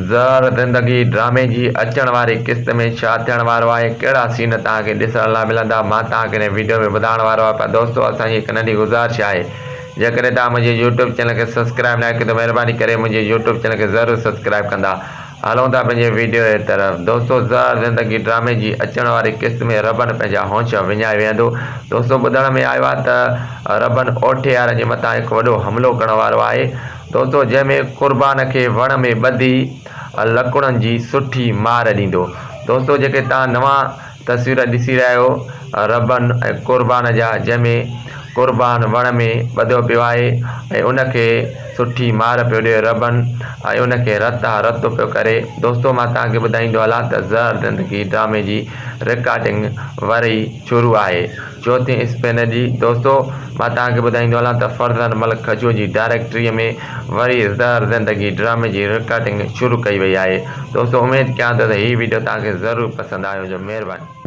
زهر زندگي ڊرامي جي اچڻ واري قسط ۾ ڇا ٿيڻ وارو آهي ڪهڙا سين توهان کي ڏسڻ لاء ملندا مان توهان کي هن ويڊيو ۾ ٻڌائڻ وارو آهيان پر دوستو اسان جي هڪ ننڍي گذارش آهي جيڪڏهن توهان منهنجي يوٽيوب چينل کي سبسڪرائب ناهي ڪيو ته مهرباني ڪري منهنجي يوٽيوب چينل کي ضرور سبسڪرائب ڪندا هلون ٿا پنهنجي ويڊيو جي طرف دوستو زهر زندگي ڊرامي جي اچڻ واري قسط ۾ ربن پنهنجا هونش وڃائي ويهندو دوستو ٻڌڻ ۾ آيو آهي ته ربن اوٺيارن جي مٿان هڪ وڏو حملو ڪرڻ وارو آهي دوستو جنهن ۾ قربان کي وڻ ۾ ٻڌي لڪڙن جي سٺي مار ڏيندو. دوستو جيڪي توهان نوان تصوير ڏسي رهيا آهيو ربن ۽ قربان جا جنهن ۾ قربان وڻ ۾ ٻڌو پيو آهي ۽ ان کي سٺي مار پيو ڏي ربن ۽ ان کي رتا رت پيو ڪري. دوستو مان توهان کي ٻڌائيندو هلان ته زهر زندگي ڊرامي جي رڪارڊنگ وري شروع آهي. چوٿين اسپين جي دوستو مان توهان کي ٻڌائيندو هلان ته فرزند ملڪ کجو جي ڊائريڪٽري ۾ وري زهر زندگي ڊرامي جي رڪارڊنگ شروع ڪئي وئي آهي دوستو اميد ڪيان ٿو ته هي وڊيو توهان کي ضرور پسند آيو هوندو مهرباني.